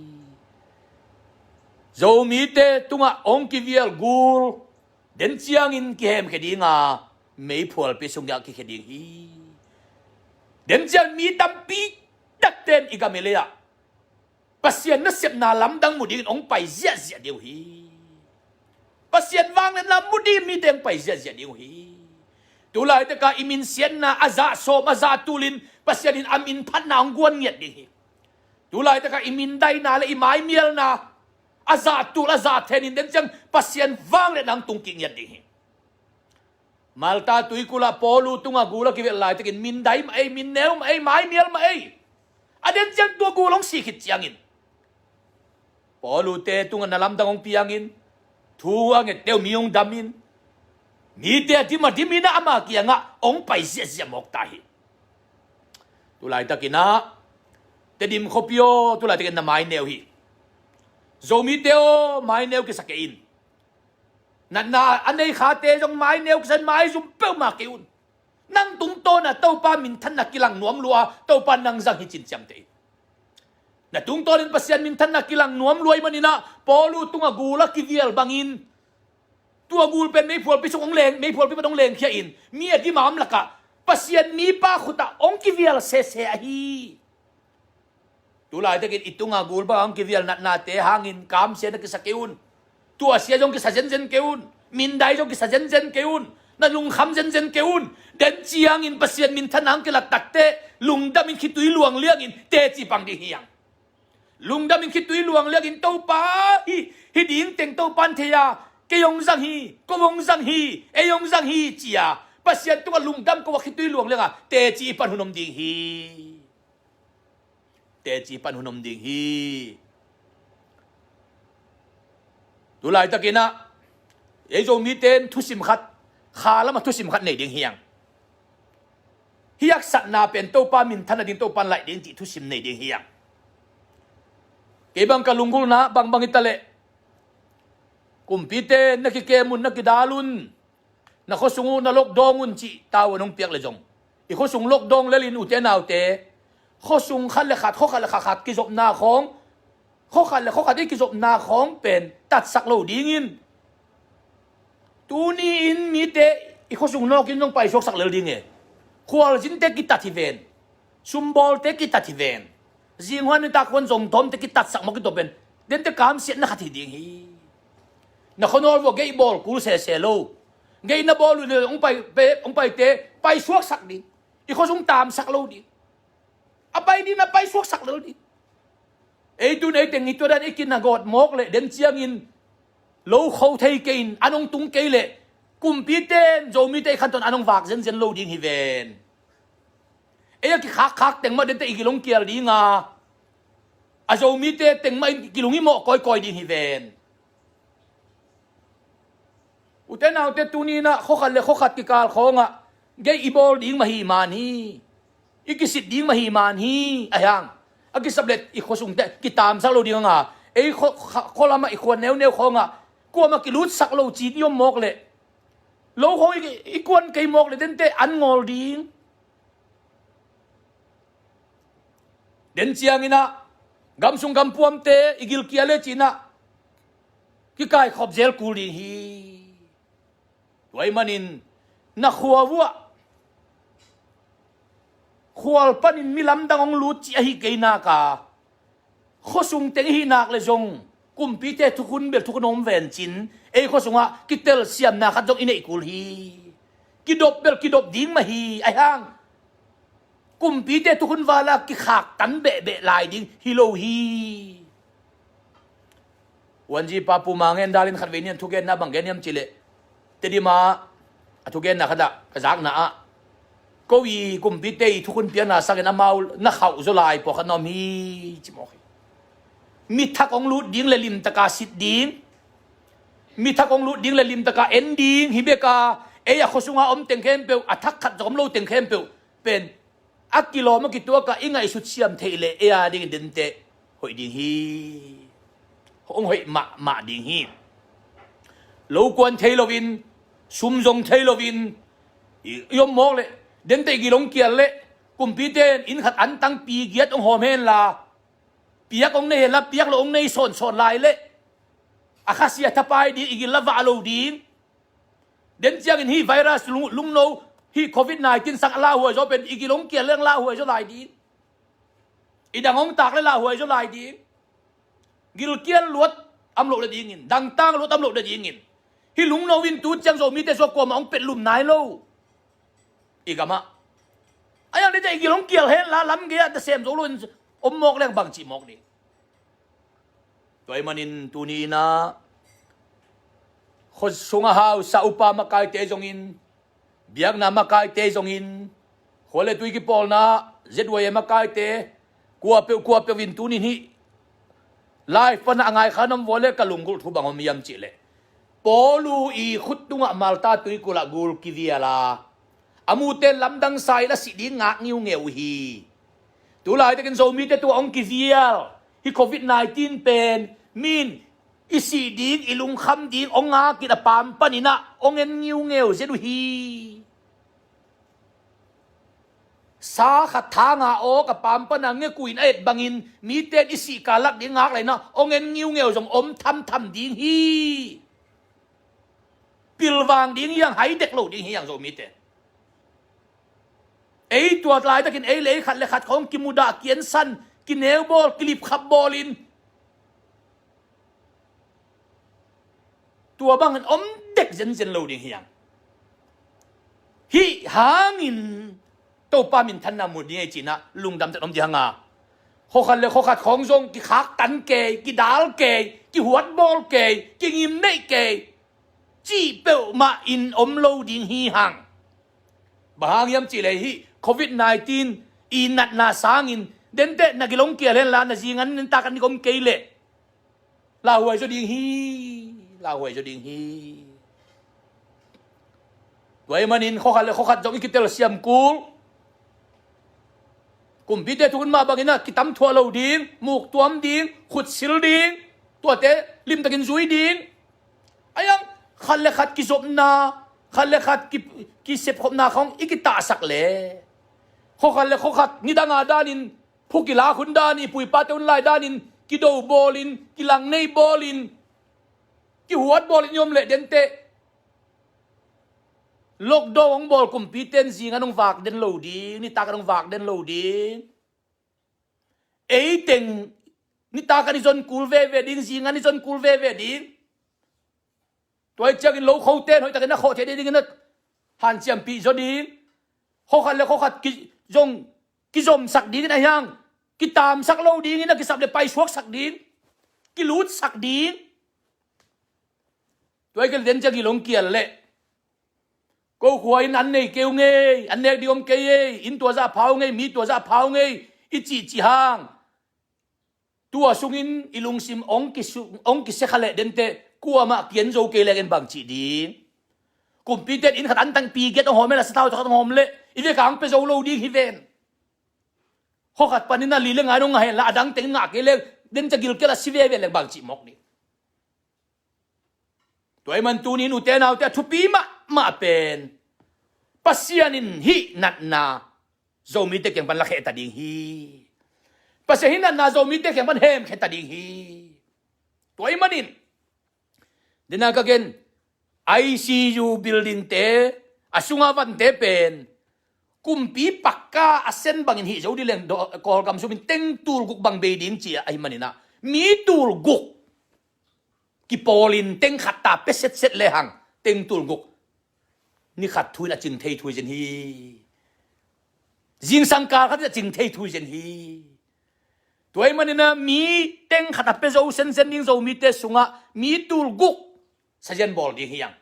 Zomite tungah hong kivial gul, den ciangin kihemkhia ding a, meiphualpi sungah kikhia ding hi. Den ciang mi tampi takte in i gam i lei ah Pasian nasepna lamdang mu dingin hong pai ziahziah ding uh hi. Pasian vangliatna mu ding mite hong pai ziahziah ding uh hi. Tulaitak a i minsiatna a zah sawm, a zah tulin Pasian in a min phatna hong guan ngiat ding hi. Tulaitak a i mindaina le i maimialna a zah tul, a zah thenin den ciang Pasian vangliatna hong tung kik ngiat ding hi. Malta tuikulh ah Paulu tungah gul a kivial laitakin mindai mah ei, minneu mah ei, maimial mah ei. A den ciang tua gul hong sih khit ciangin Paulute tungah na lamdang hong piangin, thu a ngette uh mi hong damin, mite a dim a dimin ah ama kiangah hong pai ziahziah mawk ta hi. Tulaitakin ah Tedim khuapi aw, tulaitakin na maineu hi. Zomite aw, maineu kisa kei in. Natna a nei khate zong maineu kisa in, maizum peuhmah kei un. Nang tungtawn ah Topa minthanna kilang nuam lua a, Topa nang zang hi ci-in ciamteh in. Na tungtawnin Pasian minthanna kilang nuam lua ahih manin ah Paulu tungah gul a kivial bangin, tua gul pen meiphualpi sung hong leng, meiphualpi pan hong lengkhia in, mi a dim a om lakah Pasian mipa khut ah hong kivial sese ahi. Tulaitakin i tungah gul bang hong kivial natnate hangin kamsia na kisa kei un. Tuahsia zong kisa zenzen kei un. Mindai zong kisa zenzen kei un. Na lungkham zenzen kei un. Den ciangin Pasian minthanna hong kilat takteh lungdamin khitui luang liangin teci pang ding hi hang. Lungdamin khitui luang liangin Topa hi, hi ding teng Topa in thei a, kei hong zang hi, ko hong zang hi, ei hong zang hi ci-a Pasian tungah lungdam ko a khitui luang lianga teci pan hun om ding hi. Teci pan hun om ding hi. Tulaitakin ah ei Zomite in thusim khat, kha lamah thusim khat nei ding hi hang. Hih haksatna pen Topa minthan nading Topa in laih ding cih thusim nei ding hi hang. Kei bang ka lunggulhna bangbang hi taleh, kumpite na kikem un, na kidal un, na khuasung uh na lockdown un cih tau a nong piak leh zong, i khuasung lockdown lelin, ute naute, khuasung khat le khat, khua khat le khat, khat kizopna khawng, khua khat le khua khat i kizopna khawng pen tatsak lo dingin, tuni-in mite i khuasung nawkin zong paisuaksak lel ding e. Khualzinte kitat hi ven. Sumbawlte kitat hi ven. Zinghuan nitak huan zongtawmte kitatsak mawk in tua pen dente kamsiatna khat hi ding hi. Na khuanawl vuah gate bawl kul sese lo. Gate na bawl uh le hong pai, pe, hong paite paisuaksak ding. I khuasung tamsak lo ding. A pai ding na paisuaksak lel ding. Ei tun ei teng i tua dan i kinagawt mawk leh den ciangin lo kho thei kei in, an hong tung kei leh kumpite in Zomite i khantawn an hong vak zenzen lo ding hi ven. Ei a kikhakkhak teng mah dente i kilong kial dinga, a Zomite teng mah in kilung i mawh kawikawi ding hi ven. Ute naute, tuni-in ah khua khat le khua khat kikal khawngah Gei i bawl ding mah hi man hi. I kisit ding mah hi man hi. Ahi hang a kisap le i khuasungte kitamsak lo ding hang a, ei khua, kha, khua lamah i khua neuneu khawngah kuamah kilutsak lo cin i om mawk leh, lo khawng i, i kuan kei mawk leh dente an ngawl ding. Den cianginah gamsung gampuamte i gilkial le cinah kikaikhop zel kul ding hi. Tua ahih manin na khua vuah khual panin mi lamdang hong lut cih ahi kei naka, khuasung teng i hih nak le zong kumpite thukhun bel thukhun om vencin, ei khuasungah kitelsiamna khat zong i neih kul hi. Kidop bel kidop ding mah hi. Ahi hang kumpite thukhun vala kikhaktan behbeh lai ding hi lo hi. Uanzi pa Pu Ma Ngen Dal in khatvei ni a thugenna bang gen hiam cihleh, Tedim ah a thugenna khatah ka zakna ah, ko i kumpite i thukhun piakna sangin amau na khauh zaw lai pawlkhat na om hi ci mawk hi. Mi thak hong lut ding le limtaka sit ding, mi thak hong lut ding le limtaka en ding hi beka, ei a khuasunga om teng khempeuh, a thak khat zong om lo teng khempeuh pen a kilawm a kituaka i ngaihsut siam theih leh ei a dingin dente hoih ding hi. Hong hoih mahmah ding hi. Lo kuan thei loin, sum zong thei loin i, i om mawk leh, dente i gil hong kial leh, kumpite in inn khat antang pi giat hong hawm henla, piak hong nei henla, piak lo hong nei sawnsawn lai leh, a khasia thapai ding, i gil la vah lo ding. Den ciangin hih virus lung, lungno, hih covid nineteen sang a lauhuai zaw pen i gil hong kial leng lauhuai zaw lai ding. I dang hong tak le lauhuai zaw lai ding. Gilkial luat om loh le dingin, dangtang luat om loh le dingin, hih lungno in tu ciang Zomite suak kuamah hong petlum nai lo. I gamah a iang dite i gil hong kial henla, lam gei-ah nasem zo loin om mawk leng bang cih mawk ding. Tua ahih manin tuni inah khuasunga hausa upa makaite zongin, biakna makaite zongin, khua le tui kipawlna Z Y A makaite, kuapeuh kuapeuh in tunin hih live panah a ngaikha na om vua le ka lunggulh thu bang om hiam cihleh, Paulu i khut tungah Malta tuikulh ah gul kivial a, a mute lamdang sa in a sih ding ngak ngiungeu uh hi. Tulaitakin Zomite tungah hong kivial hih covid nineteen pen, min i sih ding, i lungkham ding hong ngakin a paam paninah hong en ngiungeu zen uh hi. Sa khat thanga awk a paam pana ngekuin a et bangin mite in i sih kal lak ding ngak leinah hong en ngiungeu zong om thamtham ding hi. Pilvang ding hi hang, hai dek lo ding hi hang Zomite. Ei tua laitakin ei le ei khat le khat khawng kimudah, kiansan, kineubawl, kilipkhap bawlin tua bangin om dek zenzen lo ding hi hang. Hih hangin Topa minthanna mu ding ei cinah lungdam tet om ding hanga, khuakhat le khuakhat khawng zong kikhaktan kei, kidal kei, kihuatbawl kei, kingim neih kei cih peuhmah in om lo ding hi hang. Bang hang hiam cihleh hih covid nineteen i natna sangin dente na gil hong kial henla, na zingan nin takan nik om kei leh lauhuai zaw ding hi. Lauhuai zaw ding hi. Tua ahih manin khuakhat le khuakhat zong i kitelsiam kul. Kumpite thukhun mah banginah kitamthuah lo ding, muktuam ding, khutsil ding, tuate limtakin zui ding. A iang khat le khat kizopna, khat le khat ki, kisepkhopna khawng i kitahsak le, khuakhat le khuakhat nidanga danin, phu kilak hun danin, ipupate hun lai danin kido bawlin, kilang nei bawlin, kihuat bawlin i om leh dente lockdown hong bawl kumpite in zingan hong vak den lo ding, nitak an hong vak den lo ding. Eiteng nitak an i zon kul veve ding, zingan i zon kul veve ding. Tua ahih ciangin lo khote in hoihtakin a khawh theih dingin a hanciampih zaw ding. Khuakhat le khuakhat ki, zong kizomsak dingin a hiang, kitamsak lo dingin a kisap le paisuaksak ding, kilutsak ding. Tua ahih kei leh den ciang i long kial leh, ko khua in an nei kei ung ei, an nek ding om kei ei, inn tua zah pha ung ei, mi tua zah pha ung ei i cihcih hang, tua sungin i lungsim hong kisu, hong kisia kha leh dente kuamah kian zo kei leng en bang cih ding. Kumpite in inn khat antang pi giat hong hawm hen la, sathau khat hong hawm leh i vek a hong pia zo lo ding hi ven. Khuakhat panin a li le nga in hong ngah hen la, a dang teng in ngah kei leng, den ca gilkial a si veve leng bang cih mawk ding. Tua ahih man tuni in ute naute, a thupi mahmah pen Pasian in hih natna Zomite kiang pan lakhia ta ding hi. Pasian hih natna Zomite kiang pan hemkhia ta ding hi. Tua ahih manin, dena ka gen, I C U building te, a sunga vante pen kumpi pakka a sen bangin hih zo dih leng, Kawlgam sungin teng tul guk bang bei ding ci-a ahih manin ah, mi tul guk kipawlin teng khat ta pia setset lehang, teng tul guk ni khat thu in a cing thei thu hi zen hi. Zingsang kal khat in a cing thei thu hi zen hi. Tua ahih manin ah, mi teng khat a pia zo sensen ding Zomite sungah mi tul guk sazian bawl ding hi hang.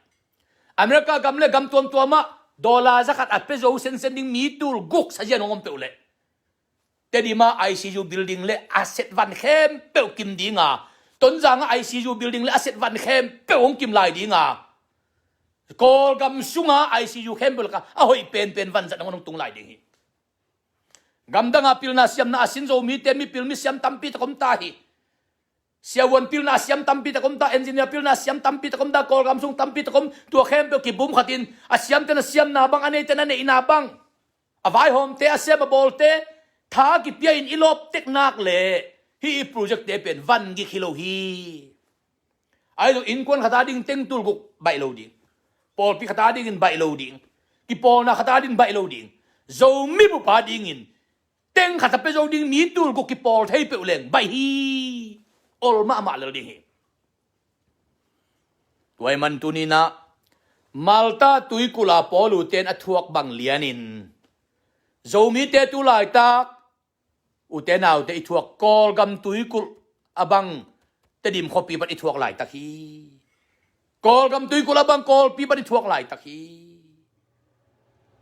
America gam le gam tuamtuam ah dollar za khat a pia zo sensen ding mi tul guk sazian hong om peuh leh, Tedim ah I C U building le a set van khempeuh kim ding a, Tonzang ah I C U building le a set van khempeuh hong kim lai ding a, Kawlgam sunga I C U khempeuh lakah a hoih penpen vanzat nangawn hong tung lai ding hi. Gamdang a pilna siamna a sin Zomite mipil misiam tampi tak om ta hi. Siavuan pilna siam tampi tak om ta, engineer pilna siam tampi tak om ta, Kawlgam sung tampi tak om, tua khempeuh kibum khatin, a siamten a siamna bang, a neiten a neihna bang, a vaihawmte, a sem a bawlte tha kipia in i lawptek nak leh, hih i project te pen van gik hi lo hi. Ahi zong innkuan khat a ding teng tul guk baih lo ding, pawlpi khat a dingin baih lo ding, kipawlna khat a dingin baih lo ding, Zomi bup a dingin teng khat a pia zo ding mi tul guk kipawl thei peuh leng baih hi. Ol mahmah lel ding hi. Tua ahih man tuni in ah, Malta tuikulh a Paulu ten a thuak bang lianin, Zomite tu laitak, ute naute, i thuak Kawlgam tuikulh a bang Tedim khuapi pan i thuak laitak hi. Kawlgam tuikulh a bang Kawlpi pan i thuak laitak hi.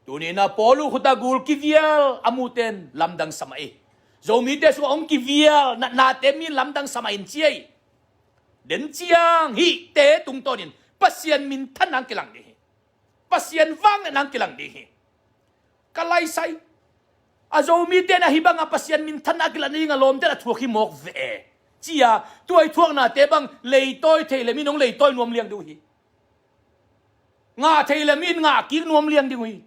Tuni in ah Paulu khut a gul kivial a muten lamdang sa mah hi. Zomite sungah hong kivial natnate mi in lamdang sa mah in ci hi. Den ciang hihte tungtawnin Pasian minthanna hong kilang ding hi. Pasian vangliatna hong kilang ding hi. Ka laisai, a Zomite in ahi banga Pasian minthanna a kilatna ding a lawmte a thuak hi mawk ve, ci-a tua i thuaknate bang leitawi thei le mi in hong leitawi nuam liang ding uh hi. Ngah thei le mi in ngah kik nuam liang ding uh hi.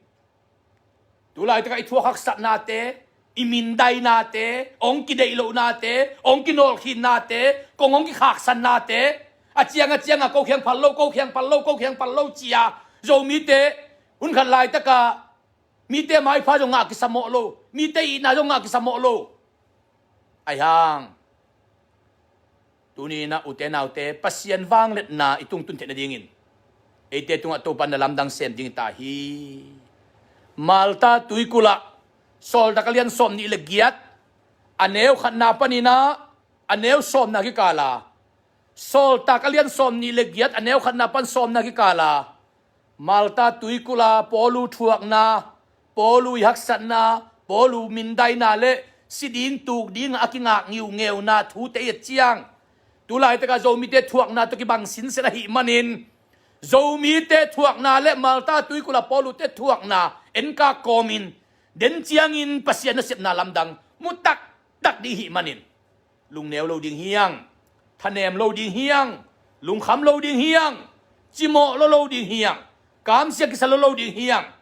Tu laitakah i thuak haksatnate, i mindainate, hong kideih lohnate, hong kinawlkhinnate, kong hong kikhaksannate, a ciang a cianga ko khiang phal lo, ko khiang phal lo, ko khiang phal lo ci-a Zomite hun khat laitakah mite maipha zong ngah kisamawh lo, mite itna zong ngah kisamawh lo. Ahi hang, tuni in ah ute naute, Pasian vangliatna i tungtun theih nadingin eite tungah Topa na lamdang sem ding hi ta hi. Malta tuikulh ah Sawltak a lian sawmnih le giat, a neu khatna panin ah a neu sawmna kikal a, Sawltak a lian sawmnih le giat, a neu khatna pan sawmna kikal a, Malta tuikulh a Paulu thuakna, Paulu i haksatna, Paulu mindaina le si ding tuk ding a kingak ngiungeuna thute i et ciang, tu laitakah Zomite thuakna tawh kibang sinsen ahih manin, Zomite thuakna le Malta tuikulh a Paulute thuakna enkak kawmin, den ciangin Pasian nasepna lamdang mu taktak ding hih manin, lungneu lo ding hi hang, thanem lo ding hi hang, lungkham lo ding hi hang, cimawh lo lo ding hi hang, kamsia kisa lo lo ding hi hang.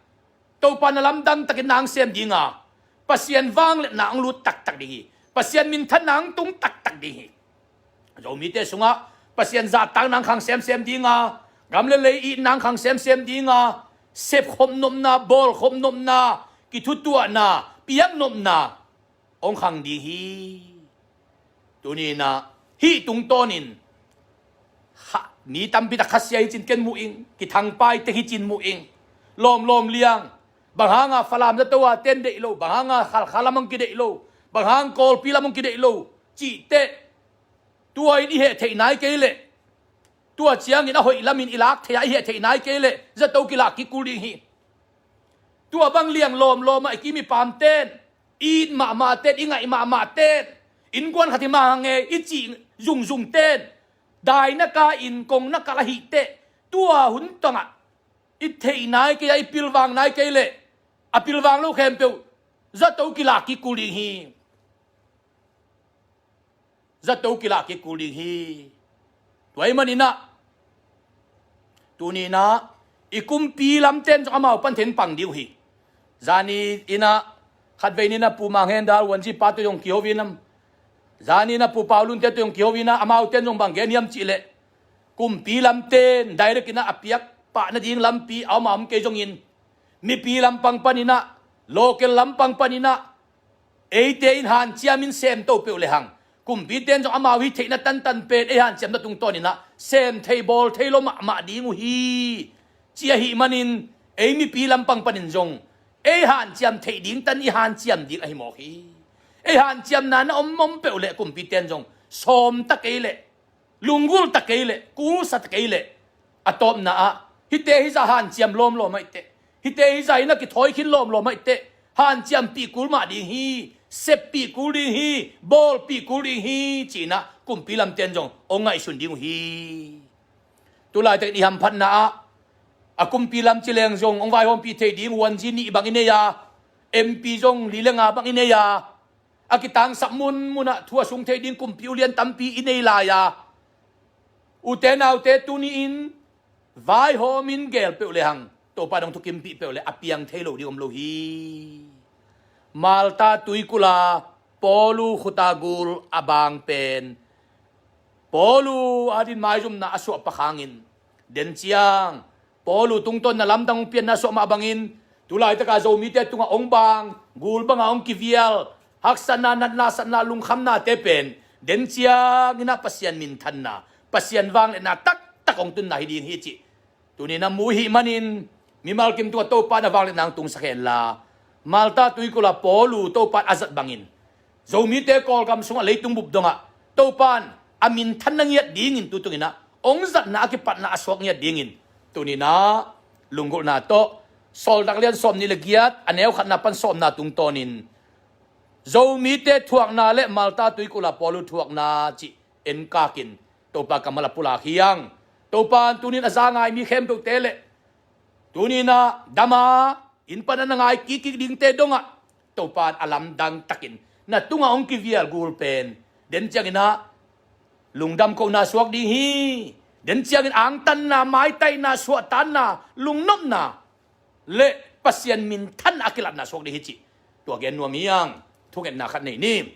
Topa na lamdang takin na hong sem ding a, Pasian vangliatna hong lut taktak ding hi. Pasian minthanna hong tung taktak ding hi. Zomite sungah Pasian zahtakna hong khang semsem ding a, gam le lei itna hong khang semsem ding a, sepkhop nopna, bawlkhop nopna, kithutuahna, piaknopna hong khang ding hi. Tuni in ah hih tungtawnin, ha, mi tampi tak khasia hi cin ken muh ing, kithangpai tek hi cin muh ing, lawmlawm liang, bang hanga Falam zato a ten deih lo, bang hanga Khalkha lam hong kideih lo, bang hang Kawlpi lam hong kideih lo cih teh, tua in i heh theih nai kei leh, tua ciangin a hoih lamin i lak thei a i heh theih nai kei leh zato kilak kik kul ding hi. Tua bang liang lawmlawm ah i kim i pamten, i it mahmahten, i ngaih mahmahten, innkuan khat hi mah hang e i cih zungzungten, daina ka in kong na kalh ahih teh, tua hun tangah i theih nai kei a, i pilvang nai kei leh a pilvang lo khempeuh zato kilah kik kul ding hi. Zato kilah kik kul ding hi. Tua ahih maninah tuninah i kumpi lamten zong amau pan theng pang ding uh hi. Zani inah khatvei ninah Pu Mang Hen Dal Wanzi pa tawh zong kiho inam, zani inah Pu Pau Lunte tawh zong kiho inah amauten zong bang gen hiam cihleh kumpi lamten direct inah a piak pah nading lampi a om a om kei zongin mipi lampang paninah, local lampang paninah eite in hanciam in sem to peuh lehang kumpite in zong amau hih theihna tantan pen ei hanciamna tungtawninah sem thei bawl thei lo mahmah ding uh hi. Ci ahih manin ei mipi lampang panin zong ei hanciam theih ding tan i hanciam ding ahi mawk hi. Ei hanciamna na om om peuh leh kumpite in zong sawm ta kei leh, lunggulh ta kei leh, kulsa ta kei leh, a tawpna ah hihte hizah hanciam lawmlawm ahihteh, hihte hizah in a kithawi khin lawmlawm ahihteh, hanciampih kul mah ding hi, seppih kul ding hi, bawlpih kul ding hi, cinah kumpi lamten zong hong ngaihsun ding uh hi. Tulaitak i hamphatna ah a kumpi lam ci leng zong hong vaihawmpih thei ding Wanzi nih bang i nei a, M P zong li le nga bang i nei a, a kitangsap munmunah thu a sung thei ding kumpi ulian tampi i nei lai a, ute naute tuni-in vaihawmin geel peuh lehang Topa dong thukimpih peuh leh a piang thei lo ding om lo hi. Malta tuikulh a Paulu khuta gul a bang pen Paulu adin maizumna a suah pakhangin den ciang Paulu tungtawn na lamdang hong pianna suah mah bangin tulaitaka Zomite tungah hong bang gul banga hong kivial haksatna, natna, satna, lungkhamnate pen den cianginah Pasian minthanna, Pasian vangliatna taktak hong tunna hi ding hi cih tuninah mu ihih manin mimal kim tungah Topa na vangliatna hong tungsak henla Malta tuikulh a Paulu Topa a zat bangin Zomite Kawlgam sungah leitung bup dongah Topan a minthanna ngiat dingin tutunginah hong zatna a kipatna a suak ngiat dingin tuninah lunggulhna tawh Sawltak lian sawmnih le giat a neu khatna pan sawmna tungtawnin Zomite thuakna le Malta tuikulh a Paulu thuakna cih enkakin Topa kammal a pulak hiang. Topan tunin a za ngai mi khempeuhte le tuninah dama inn pana na ngai kikkik dingte dongah Topan a lamdang takin na tungah hong kivial gul pen den cianginah lungdam kohna suak ding hi. Den ciangin angtanna, maitaihna, suahtanna, lungnopna le Pasian minthanna a kilatna suak ding hi cih tua gen nuam hiang. Thungetna khat nei ni.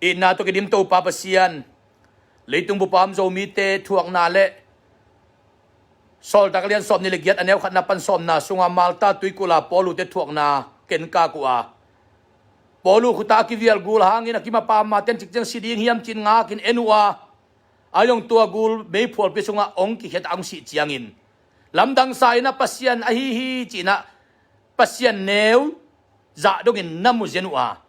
Itna tawh kidim Topa Pasian, leitung bupa om Zomite thuakna le Sawltak lian sawmnih le giat a neu khatna pan sawmna sunga Malta tuikulh a Paulute thuakna ken kak uh a, Paulu khuta a kivial gul hangin a kimapa maten cikciang si ding hiam cin ngakin en uh a, a zong tua gul meiphualpi sungah hong kikhiat a hong sih ciangin lamdang sa inah Pasian ahi hi cinah Pasian neu zah dongin na mu zen uh a,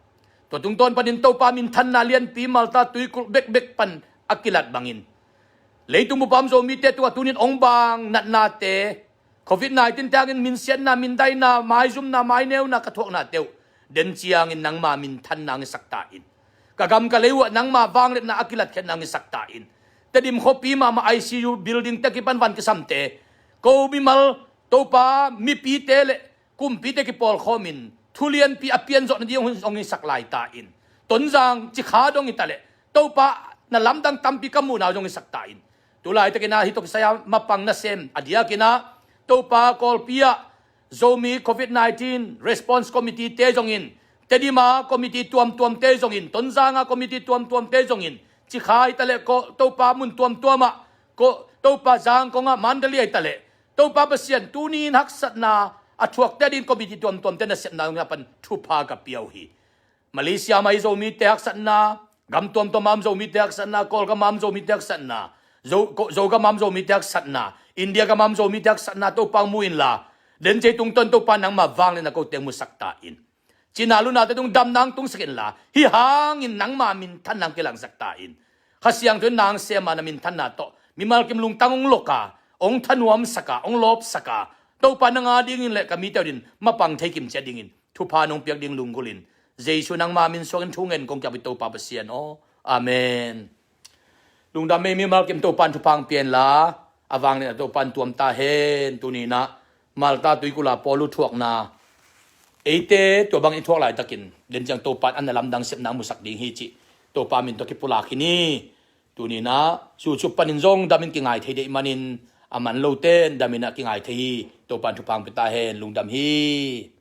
tua tungtawn panin Topa minthanna lianpi Malta tuikulh bekbek pan a kilat bangin leitung bupa om Zomite tungah tunin hong bang natnate, Covid nineteen te hangin minsiatna, mindaina, maizumna, maineuna ka thuaknate uh den ciangin nangma minthanna hong hisak ta in. Ka gam ka lei uhah nangma vangliatna a kilatkhiatna hong hisak ta in. Tedim khuapi mahmah I C U building te kipan van kisamte, ko mimal Topa mipite le kumpite kipawlkhawmin thu lianpi a pianzawh nading hong hisak lai ta in. Tonzang Cikha dong hi taleh Topa na lamdang tampi ka muhna uh zong hisak ta in. Tulaitakinah hih tawh kisai-a mapang nasem a diakinah Topa Kawlpi ah Zomi Covid nineteen Response Committee te zongin, Tedima committee tuamtuamte zongin, Tonzanga committee tuamtuamte zongin, Cikha hi taleh Topa mun tuamtuamah, Topa Zangkongah, Mandalay hi taleh Topa Pasian tuni-in haksatna a thuakte dingin committee tuamtuamte nasepna dongah pan thupha ka pia uh hi. Malaysia mah i Zomite haksatna, gam tuamtuam ah om Zomite haksatna, Kawlgam ah om Zomite haksatna, Zo, Zogam ah om Zomite haksatna, India gam ah om Zomite haksatna Topa hong mu inla, den ciang tungtawn Topa nangma vangliatna kote hong musak ta in. Cina lunate tung damna hong tungsak inla, hih hangin nangma minthanna hong kilangsak ta in. Kha Siangtho in nang sem a na minthanna tawh mimal kim lungtang hong lok a, hong thanuamsak a, hong lawpsak a, Topa nang a dingin le ka mite uh dingin mapang thei kimciat dingin thupha nong piak ding lunggulhin Jesu nangma min suangin thu ngen kong kiapih Topa Pasian aw. Amen. Lungdam ei, mimal kim Topa in thupha hong pia inla, A vanglian a Topa in tuam ta hen. Tuni-in ah Malta tuikula Paulu thuakna eite tua bang i thuak laitakin den ciang Topa in a na lamdang sepna musak ding hi cih Topa min tawh kipulak hi ni. Tuni-in ah Sucup panin zong damin kingai thei deih manin a man lote in damin ah kingai thei hi. Topa in thupha hong pia ta hen. Lungdam hi.